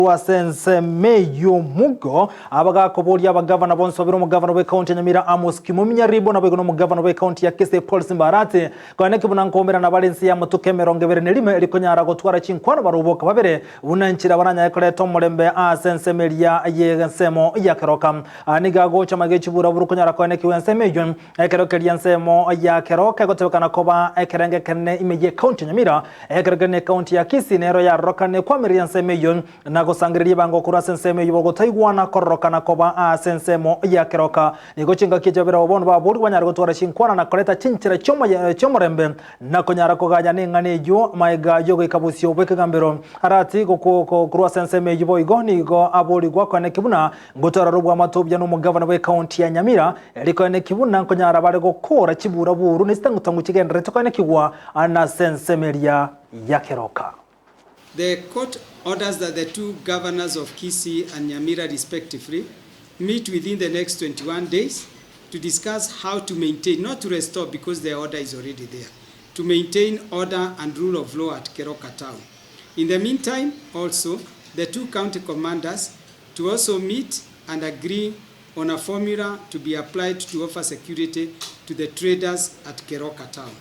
Korwa ase ensemo ey'omugo, abagakoboria abagavana bonsi babere, omogavana bw'ekaunti ya Nyamira Amos Kimuminya Ribo, naboigo nomogavana bw'ekaunti ya Kisii Paul Simba Arati, konya neki buna nkoumerana bare inse y'amatuko 21 eri konyara gotwara chinkwano barobwo boka babere, buna enchera baranyare koreta omorembe ase ensemo eria y'ensemo ya Keroka. Aya nigo agocha magega y'chiburaburu konyara koenekigwa ensemo eyio, ekero keria ensemo ya Keroka egotebekana koba ekerengo ekenene ime y'ekaunti ya Nyamira. Ekero keria nekaunti ya Kisii nero yarorokane kwamereria ensemo eyio, na gosangereria ebango korwa ase ensemo eyio bogotaigwana kororokana koba ase ensemo ya Keroka. Nigo chingaki echi babere abwo bono baborigwe banyare gotwara chinkwana na koreta chinchera chi'omorembe na konyara kogayana eng'ana eyio magega y'ogoika bosio bw'ekegambero. Arati korwa ase ensemo eyio boigo nigo aborigwe akoeneki buna ngotwara obwamato obuya nomogavana bw'ekaunti ya Nyamira, erio koeneki buna nkonyara bare gokora chiburaburu ne chitang'utang'u chigendererete koenekigwa nase ensemo eria ya Keroka. The court orders that the two governors of Kisii and Nyamira respectively meet within the next 21 days to discuss how to maintain, not to restore because the order is already there, to maintain order and rule of law at Keroka town. In the meantime, also, the two county commanders to also meet and agree on a formula to be applied to offer security to the traders at Keroka town.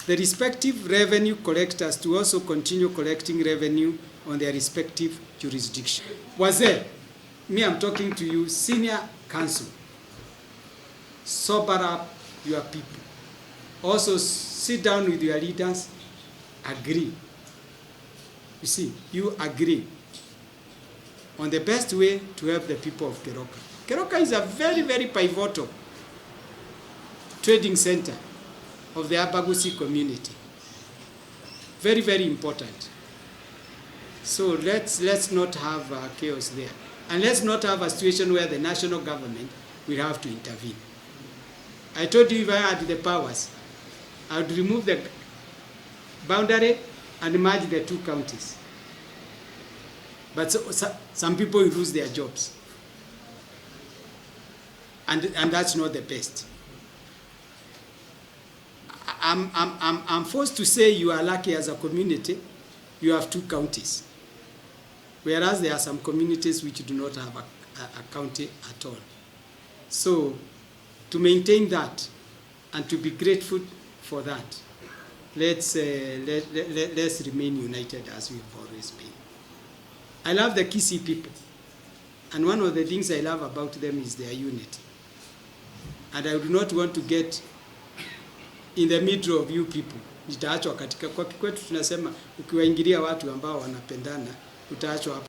The respective revenue collectors to also continue collecting revenue on their respective jurisdiction. Wazee, me I'm talking to you, senior counsel, sober up your people. Also sit down with your leaders, agree. You see, you agree on the best way to help the people of Keroka. Keroka is a very, very pivotal trading center of the Abagusii community. Very, very important. So let's not have chaos there. And let's not have a situation where the national government will have to intervene. I told you if I had the powers, I would remove the boundary and merge the two counties. But some people will lose their jobs. And that's not the best. I'm forced to say you are lucky as a community, you have two counties. Whereas there are some communities which do not have a county at all. So to maintain that and to be grateful for that, let's remain united as we've always been. I love the Kisii people. And one of the things I love about them is their unity. And I would not want to get in the middle of you people. Nitaachwa katika, kwa kikwetu tunasema ukiwaingilia watu ambao wanapendana, utaachwa hapo.